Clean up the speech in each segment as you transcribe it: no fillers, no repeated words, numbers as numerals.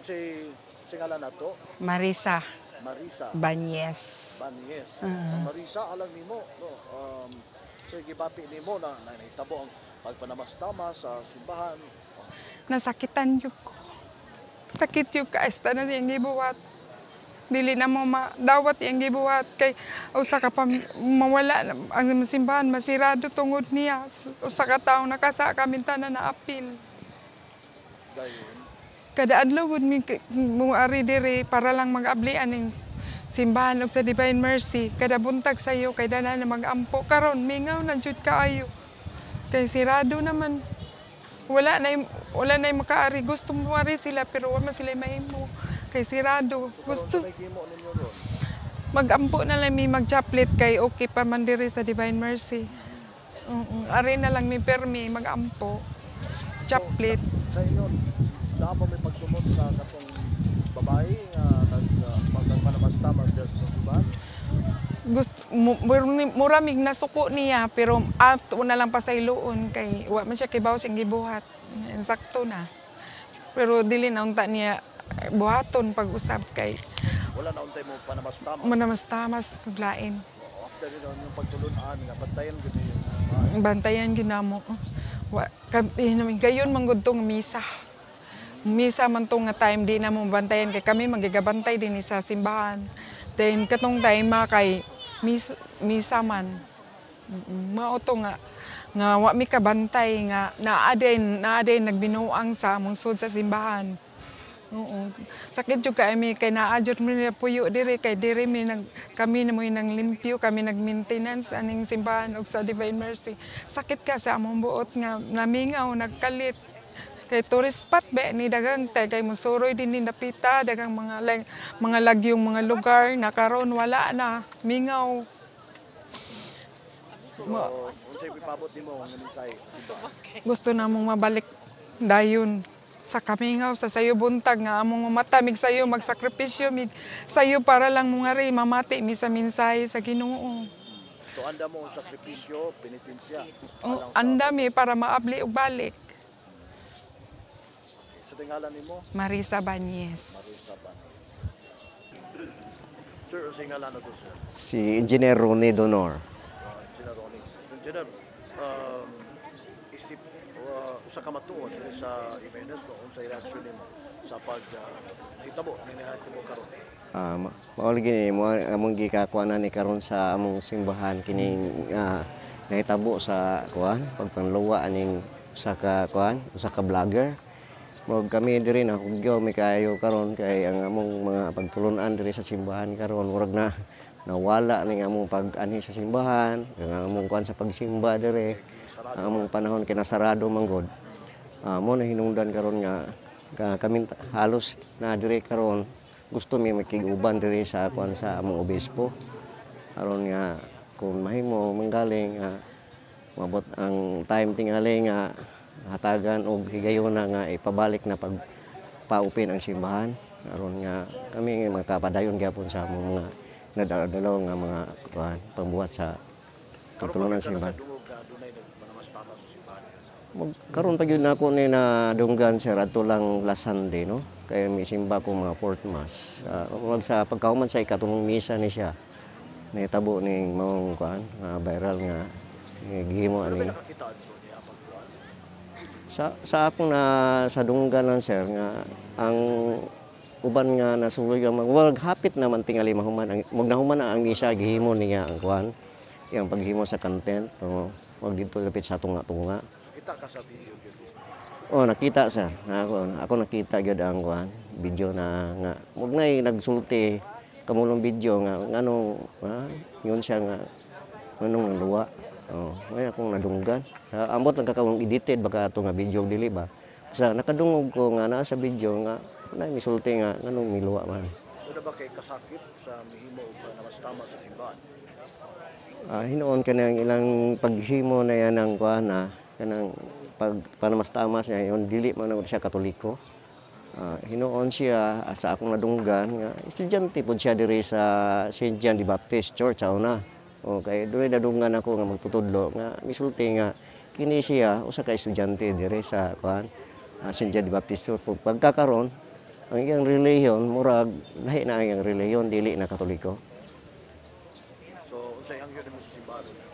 Unsay ngalan nato? Marisa. Marisa. Banyes. Banyes. Ang Marisa, alang nimo, no? So gibati nimo na nahitabo ang pagpanamastama sa simbahan. Nasakitan jud ko. Sakit jud ka esta na siyang gibuhat. Dili na mo madawat iyang gibuhat kay usa ka pa mawala ang simbahan, masirado tungod niya. Usa ka tawo nakasa, kami tanan na apil. Dayon. Kada adlaw gud mi muari diri para lang mag-ablian ning simbahan ug sa Divine Mercy. Kada buntag sayo kay dana na mag-ampo. Karon mingaw na jud kaayo. Kay sirado naman. Wala na makaari. Gusto muari sila pero wa man sila mahimo. Kay sirado. So, Gusto karon sa himo ninyo ron? Mag-ampo na lang mi, mag-chaplet kay okay pa man diri sa Divine Mercy. Oo, ari na lang mi permi mag-ampo. Chaplet. Sa inyo, naa ba may pagtumod sa katong babae nga nagpanamastamas diya sa simbahan? Gusto mura mig nasuko niya pero ato na lang pasayloon kay wa man siya kibaw sing gibuhat. Sakto na. Pero dili na unta niya buhaton pag-usab kay Wala na untay mo panamastamas. Manamastamas ug lain. After nyo yung pagtulunan nga bantayan gud ninyo yung simbahan. Bantayan gyud namo. Wa gayon man gud tong misa. Misa man tong nga time di na mo bantayan kay kami magigabantay din sa simbahan. Then katong time ma kay misa, misa man. Mao to nga nga wa mi kabantay nga naa din nagbinuang sa among sud sa simbahan. Oo. Sakit jud kay mi kay naa jud mi nila puyo diri kay diri mi nag kami na mo'y nang limpyo, kami nag-maintenance aning simbahan ug sa Divine Mercy. Sakit ka sa among buot nga namingaw nagkalit. Kay tourist spot ba ni dagang tay kay musuroy din ni napita dagang mga lagyong mga lugar na karon wala na, mingaw. So, unsay ipabot nimo nga mensahe sa simbahan? Gusto namong mabalik dayon sa kamingaw sa sayo buntag nga among mata mig sayo magsakripisyo mig sayo para lang mongari mamati mi sa mensahe sa Ginoo. So anda mo ang sakripisyo, penitensya. Oh, alang sa anda mi para maabli og balik. Sa tingalan nimo? Marisa Banyes. Marisa Banes. Sir, unsay ngalan nato, sir? Si Engineer Ronnie Donor. Engineer Ronnie. Engineer, isip usa ka matuod diri sa Jimenez, no, unsay reaksyon nimo sa pag nahitabo ni nahitabo karon? Mao lagi ni mo among gikakuanan ni karon sa among simbahan kining nahitabo sa kuan pagpanluwa aning usa ka kuan, usa ka vlogger. Mao kami diri na hugyo mi kaayo karon kay ang among mga pagtulunan diri sa simbahan karon murag na nawala ning among pag-anhi sa simbahan, ang among kuan sa pagsimba diri. Ang among panahon kay nasarado man gud. Mo na hinungdan karon nga kami halos na diri karon gusto mi makig-uban diri sa kuan sa among obispo aron nga kung mahimo manggaling nga mabot ang time tingali nga hatagan og higayuna nga ipabalik na pag pa-open ang simbahan aron nga kami nga makapadayon gyapon sa among mga nadadalaw nga mga kuan pangbuhat sa pagtulunan sa simbahan. Nakadungog ka dunay nagpanamastama sa simbahan? Karon pa gyud nako ni na dunggan, sir, adto lang last Sunday, no, kay misimba ko mga fourth mass. Wag sa pagkahuman sa ikatulong misa ni siya nahitabo ning maong kuan nga viral nga gihimo Ano ani. ba nakakita adto niya pagkuan? Sa akong na sa dunggan lang, sir, nga ang uban nga nasuloy nga wag hapit naman tingali mahuman ang mag nahuman na ang misa, gihimo niya ang kuan, iyang paghimo sa content, no, wag didto lapit sa tunga-tunga. So kita ka sa video gyud mismo? Oh, nakita, sir. Ako nakita gyud ang kuan, video na nga wag nay nagsulti kamulong video nga nganong yun siya nga nganong naluwa. Oh, may akong nadunggan. Ambot lang kakawang edited baka ato nga video dili ba. Sa nakadungog ko nga naa sa video nga na misulti nga nganong miluwa man. Una ba kay kasakit sa mihimo og panamastama sa simbahan? Hinuon kanang ilang paghimo na yan ang kuan na kanang pag panamastamas niya yon, dili man na siya Katoliko. Hinuon siya, sa akong nadunggan nga estudyante pod siya diri sa St. John the Baptist Church sa una. Okay, dunay nadunggan ako nga magtutudlo nga misulti nga kini siya usa ka estudyante diri sa kuan, St. John the Baptist Church. Pagkakaron Ang iyang relihiyon murag lahi na ang iyang relihiyon, dili na Katoliko. So unsay hangyo nimo sa simbahan, sir?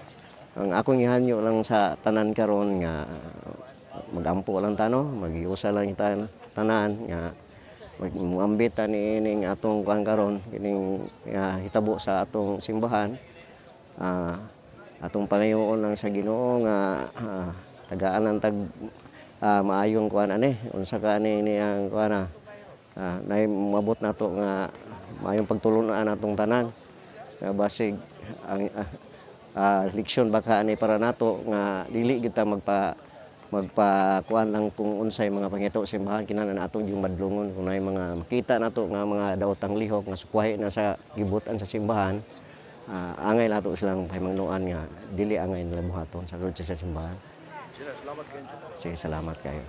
Ang akong ihanyo lang sa tanan karon nga magampo lang ta, no, magiusa lang kita tanan nga magmuambit ta niining atong kuan karon, kining hitabo sa atong simbahan. Atong pangayoon lang sa Ginoo nga tagaan lang tag maayong kuan ani, unsa ka ani niyang kuan nay mabot nato nga maayong pagtulunan atong tanan nga basig ang leksyon baka ani para nato nga dili kita magpa magpakuan lang kung unsay mga panghitabo sa simbahan. Kinahanglan atong yung madlungon kung naay mga makita nato nga mga daotang lihok nga sukwahi na sa gibutan sa simbahan, angay nato silang pahimangnoan nga dili angay nila buhaton sa sulod sa simbahan. Sir, salamat kayo. Sige, salamat kayo.